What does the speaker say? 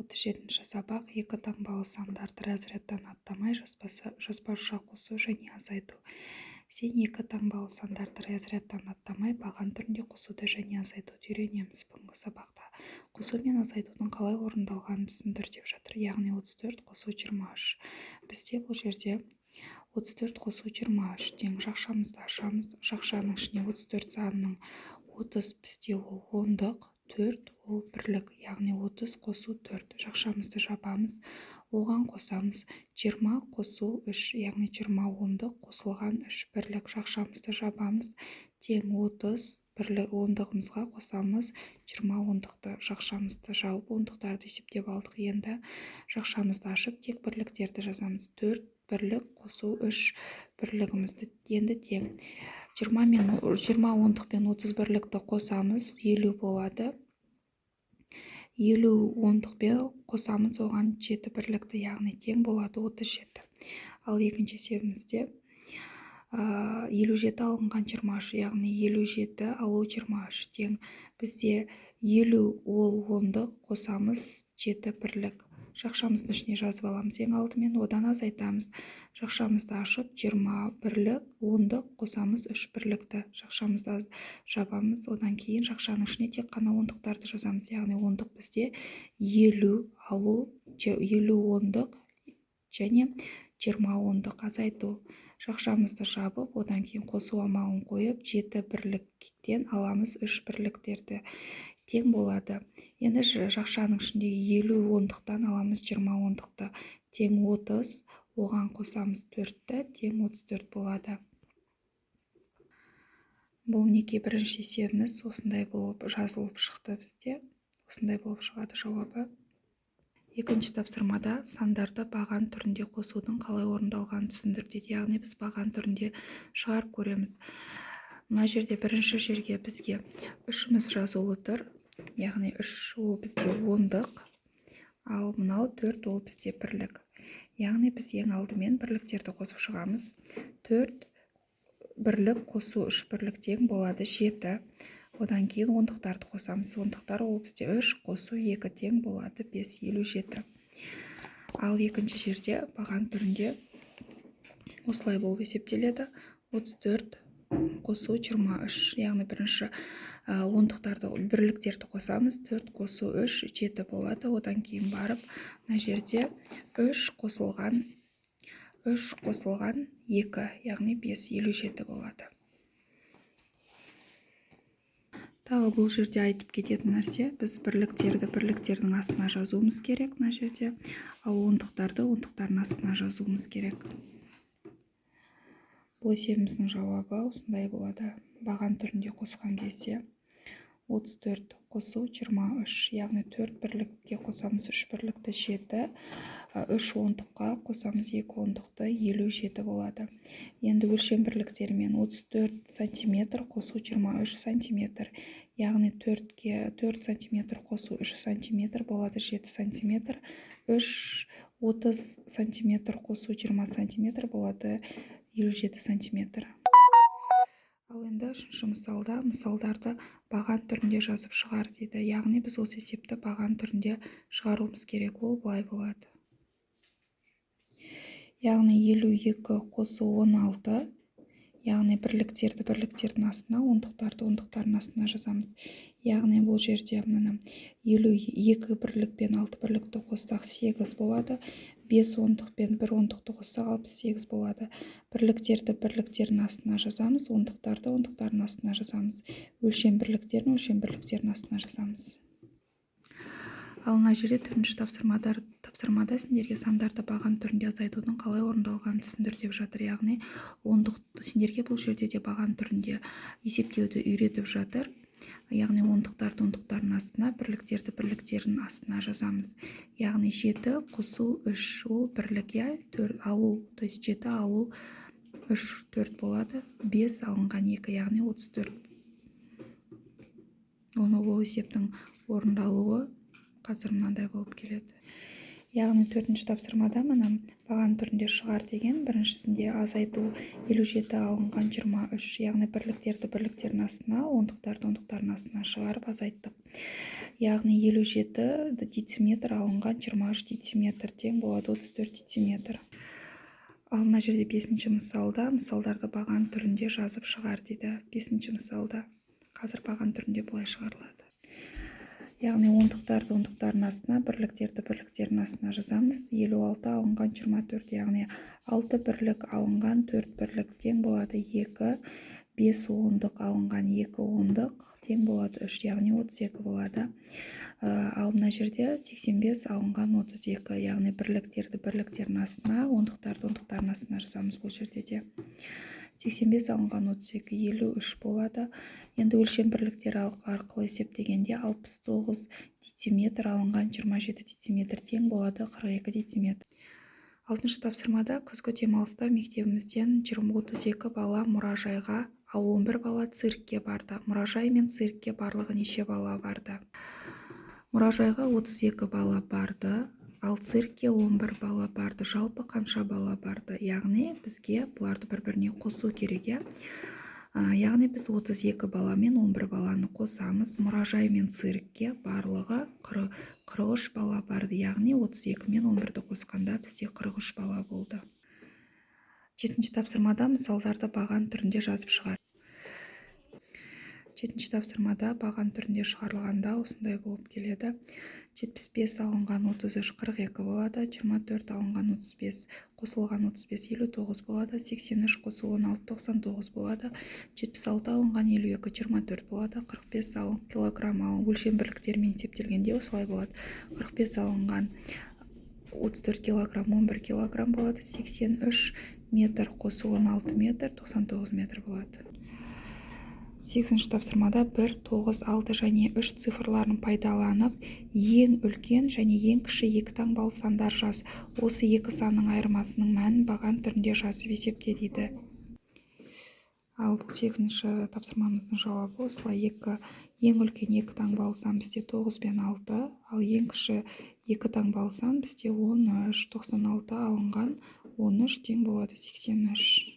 37 сабақ. Екі таңбалы сандарды разрядтан аттамай жазбаша қосу және азайту. Сен екі таңбалы сандарды разрядтан аттамай баған түрінде қосуды және азайтуды үйренеміз. Бүгінгі сабақта қосу мен азайтудың қалай орындалғанын түсіндір деп жатыр. Яғни 34 қосу 23. Бізде бұл жерде 34 қосу 23 тең, жақшамызды ашамыз. Жақшаның ішіне 34 санының 30 бізде ол ондық, 4 ол бірлік, яғни 30 қосу 4. Жақшамызды жабамыз, оған қосамыз 20 қосу 3, яғни 20 ондық қосылған 3 бірлік. Жақшамызды жабамыз, тең 30 бірлік ондығымызға қосамыз 20 ондықты. Жақшамызды жауып, ондықтарды есептеп алдық. Енді жақшамызды ашып, тек бірліктерді жазамыз. 4 бірлік қосу 3 бірлігімізді енді тең 20 мен 20 ондық пен 30 бірлікті қосамыз, 50 болады. 50 ондықпен қосамыз оған 7 бірлікті, яғни тең болады 37. Ал екінші есебімізде 57 алынған 23, яғни 57 алу 23 тең бізде 50 ол ондық қосамыз 7 бірлік. Жақшамыздың ішіне жазып аламыз ең алдымен, одан азайтамыз. Жақшамызды ашып 20 бірлік ондық қосамыз 3 бірлікті. Жақшамызды жабамыз, одан кейін жақшаның ішіне тек қана ондықтарды жазамыз. Яғни ондық бізде 50 алу 50 ондық және 20 ондық азайту. Жақшамызды жабып, одан кейін қосу амалын қойып, 7 бірліктен аламыз 3 бірліктерді. Тең болады. Енді жақшаның ішіндегі 50 ондықтан аламыз 20 ондықты. Тең 30, оған қосамыз 4-ті, тең 34 болады. Бұл мінекей бірінші есебіміз осындай болып жазылып шықты бізде. Осындай болып шығады жауабы. Екінші тапсырмада сандарды баған түрінде қосудың қалай орындалғанын түсіндір дейді. Яғни біз баған түрінде шығарып көреміз. Мына жерде бірінші жерге бізге үшіміз жазулы тұр. Яғни 3 ол бізде ондық, ал мынау 4 ол бізде бірлік. Яғни біз ең алдымен бірліктерді қосып шығамыз. 4 бірлік қосу 3 бірлік тең болады 7. Одан кейін ондықтарды қосамыз. Ондықтар ол бізде 3 қосу 2 тең болады 5, 57. Ал екінші жерде баған түрінде осылай болып есептеледі. 34 қосу 23, яғни бірінші ондықтарды, бірліктерді қосамыз. 4 қосу 3, 7 болады. Одан кейін барып мына жерде 3 қосылған 3 қосылған 2, яғни 5, 57 болады. Тағы бұл жерде айтып кететін нәрсе, біз бірліктерді бірліктердің астына жазуымыз керек мына жерде, ал ондықтарды ондықтардың астына жазуымыз керек. Бұл есебіміздің жауабы осындай болады. Баған түрінде қосқан кезде 34 қосу 23, яғни 4 бірлікке қосамыз 3 бірлікті 7, 3 ондыққа қосамыз 2 ондықты 57 болады. Енді өлшем бірліктерімен 34 сантиметр қосу 23 сантиметр, яғни 4 сантиметр қосу 3 сантиметр болады 7 сантиметр, 30 сантиметр қосу 20 сантиметр болады 57 сантиметр. Ал енді үшінші мысалда мысалдарды баған түрінде жазып шығар дейді. Яғни біз осы есепті баған түрінде шығаруымыз керек. Ол былай болады. Яғни 52 қосу 16, яғни бірліктерді бірліктердің астына, ондықтарды ондықтардың астына жазамыз. Яғни бұл жерде міне 52 бірлік пен 6 бірлікті қоссақ 8 болады. 5 ондық пен 1 ондықты қоссақ 68 болады. Бірліктерді бірліктердің астына жазамыз, ондықтарды ондықтардың астына жазамыз. Өлшем бірліктерін өлшем бірліктердің астына жазамыз. Ал мына жерде төртінші тапсырмада сендерге сандарды баған түрінде азайтудың қалай орындалғанын түсіндір деп жатыр. Яғни ондық сендерге бұл жерде де баған түрінде есептеуді үйретіп жатыр. Яғни ондықтарды ондықтардың астына, бірліктерді бірліктердің астына жазамыз. Яғни 7 қосу 3 ол бірлік, иә, 4 алу, то есть 7 алу 3, 4 болады. 5 алынған 2, яғни 34. Оны ол есептің орындалуы қазір мынандай болып келеді. Яғни төртінші тапсырмада мына баған түрінде шығар деген, біріншісінде азайту 57 алынған 23, яғни бірліктерді бірліктердің астына, ондықтарды ондықтардың астына шығарып азайттық. Яғни 57 дециметр алынған 23 дециметр тең болады 34 дециметр. Ал мына жерде бесінші мысалда мысалдарды баған түрінде жазып шығар дейді. Бесінші мысалда қазір баған түрінде былай шығарылады. Яғни ондықтарды ондықтардың астына, бірліктерді бірліктердің астына жазамыз. 56 алынған 24, яғни 6 бірлік алынған 4 бірлік тең болады 2, 5 ондық алынған 2 ондық тең болады 3, яғни 32 болады. Ал мына жерде 85 алынған 32, яғни бірліктерді бірліктердің астына, ондықтарды ондықтардың астына жазамыз бұл жерде де. 85 алынған 32, 53 болады. Енді өлшем бірліктері арқылы есептегенде 69 дециметр алынған 27 дециметр тең болады 42 дециметр. Алтыншы тапсырмада күзгі демалыста мектебімізден 32 бала мұражайға, ал 11 бала циркке барды. Мұражай мен циркке барлығы неше бала барды? Мұражайға 32 бала барды, ал циркке 11 бала барды. Жалпы қанша бала барды? Яғни бізге бұларды бір-біріне қосу керек, иә? Яғни біз 32 бала мен 11 баланы қосамыз. Мұражай мен циркке барлығы 43 бала барды. Яғни 32 мен 11-ді қосқанда бізде 43 бала болды. Жетінші тапсырмада мысалдарды баған түрінде жазып шығар. Жетінші тапсырмада баған түрінде шығарылғанда осындай болып келеді. 75 алынған 33 42 болады. 24 алынған 35 қосылған 35 59 болады. 83 қосу 16 99 болады. 76 алынған 52 24 болады. 45 алын килограмм алын өлшем бірліктерімен есептелгенде осылай болады. 45 алынған 34 килограмм 11 килограмм болады. 83 метр қосу 16 метр 99 метр болады. Сегізінші тапсырмада 1, 9, 6 және 3 цифрларын пайдаланып, ең үлкен және ең кіші екі таңбалы сандар жаз. Осы екі санның айырмасының мәнін баған түрінде жазып есепте дейді. Ал бұл сегізінші тапсырмамыздың жауабы осылай. Ең үлкен екі таңбалы сан бізде 9 пен 6, ал ең кіші екі таңбалы сан бізде 13. 96 алынған 13 тең болады 83.